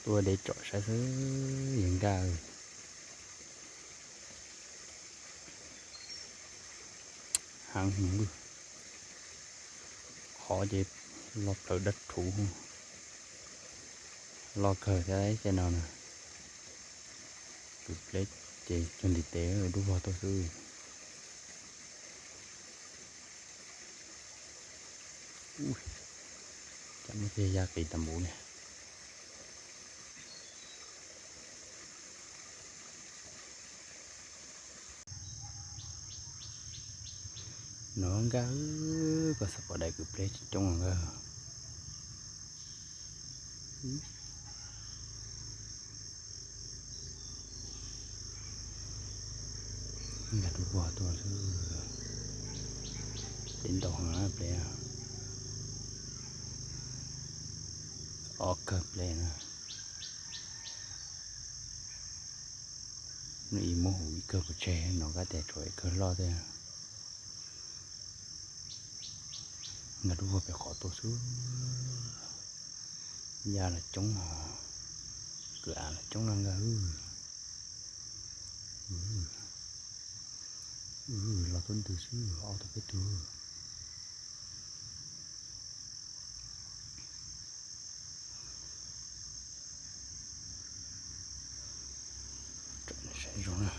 Ua dev tsom saib xwb, yog nkaj. Heev heev, qhov ces los plawv dab rhuv, loj kawg thiab tej no na. Kwv pleb ces cog ntiv tes dub vog tuaj xwb. Cas muaj tej ya qis tas npaum li. No nkaj, koj xav pom daim kwv pleb coob nkaj. Nkaj dub vog tuaj xwb. Pleb ntau heev pleb. Ob kawg pleb na. Nws ib muab hu ib kawg pov tseg no kab tias tshuav ib kawg loj thiab. Nkaj dub vog pem qhov tuaj xwb. Ya los coob, kwv av los coob na nkaj. Los tuaj ntws xwb, ob tug peb tug. Saib zoo na.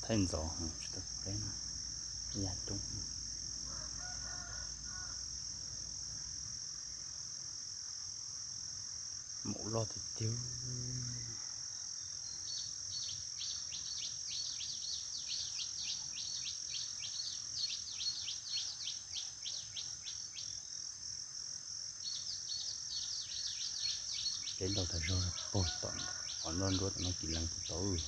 Thaij ntxov tsis tau pleb na, ya coob. Maum loj tiag tiag. Pleb ntau tas zog, puag tom qhov nroj nruab tom no kis lees puag tod.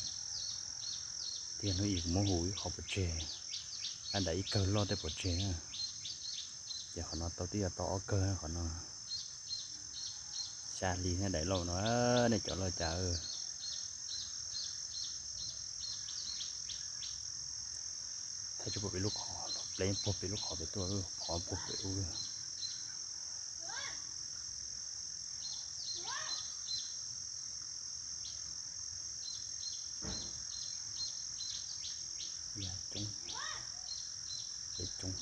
Tiag hnub ib kuv muab hu ib qho pov tseg, ab nram ib kawg loj tej pov tseg na. Ces qhov no tau twb yog tau ob kawg qhov no. Xya hli thiab daim loj no, nej cov loj cas. Thaij tsis pom pem lub qhov, pleb puag pem lub qhov pem tuaj, qhov puag pem ub. Ya coob, peb coob,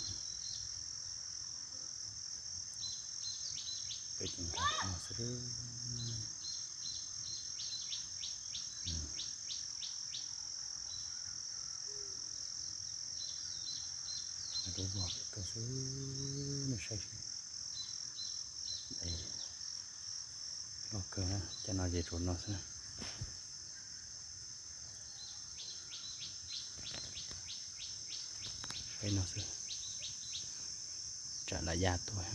peb coob nkag no xwb. Dub vog pem tuaj xwb, nej saib seb. Loj kawg, cov no ces tsuas no xwb. Saib no xwb, tsam lam ya tuaj.